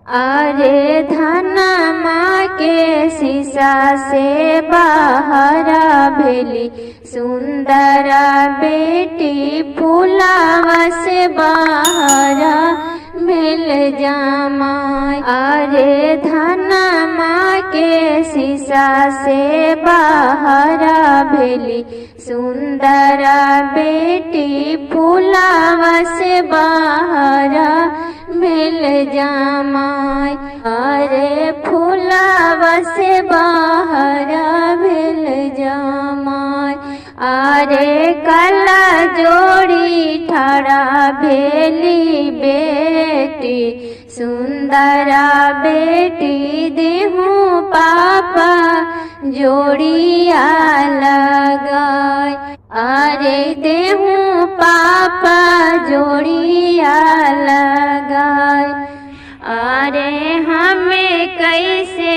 अरे धनमा के शीशा से बाहर भेली सुंदर बेटी फूलावा से बाहर भेल जमाई। अरे धनमा के शीशा से बाहर भेली सुंदर बेटी फूलावा से बाहर भेल जमाई। अरे फूलावा से बाहर भेल जमाई। अरे कला जोड़ी ठड़ा भेली बेटी सुंदरा बेटी देहूँ पापा जोड़िया लगाय। अरे देहूँ पापा जोड़िया लगाय। अरे हमें कैसे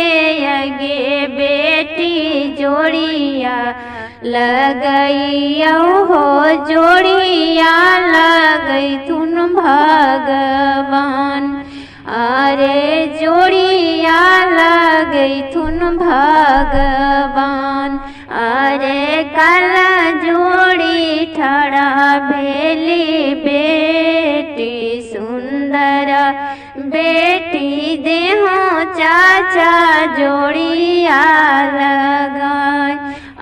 अगे बेटी जोड़िया लगैयो हो जोड़िया लगैथुन भगवान। अरे जोड़िया लगैथुन भगवान। अरे कला जोड़ी ठड़ा भेली बेटी सुंदर बेटी देहूँ चाचा जोड़िया लगाय।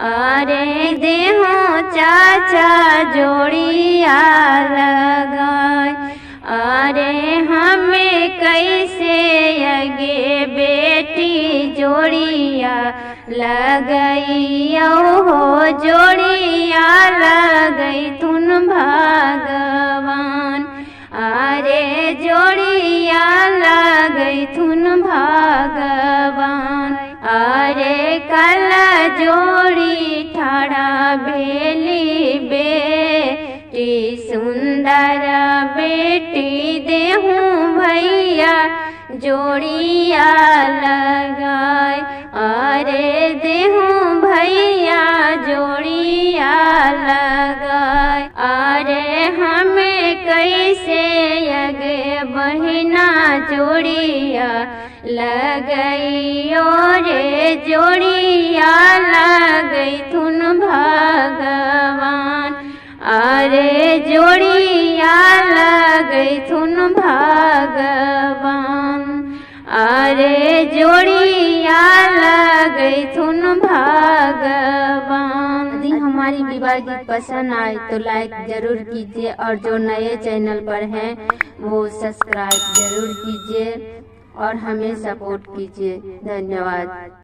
अरे देहूँ चाचा जोड़िया लगाय। अरे हमें कैसे अगे बेटी जोड़िया लगैयो हो जोड़िया लगैथुन भगवान। अरे जोड़िया लगैथुन भगवान। अरे कला जोड़ी ठड़ा भेली बेटी सुंदर बेटी देहूँ भैया जोड़िया लगाय। अरे देहूँ भैया जोड़िया लगाय। अरे हमें कैसे अगे बहिना जोड़िया लगैयो रे जोड़िया लगैथुन भगवान। अरे जोड़िया लगैथुन भगवान। अरे जोड़िया लगैथुन भगवान। यदि हमारी विवाह गीत पसंद आए तो लाइक जरूर कीजिए और जो नए चैनल पर हैं वो सब्सक्राइब जरूर कीजिए और हमें सपोर्ट कीजिए। धन्यवाद।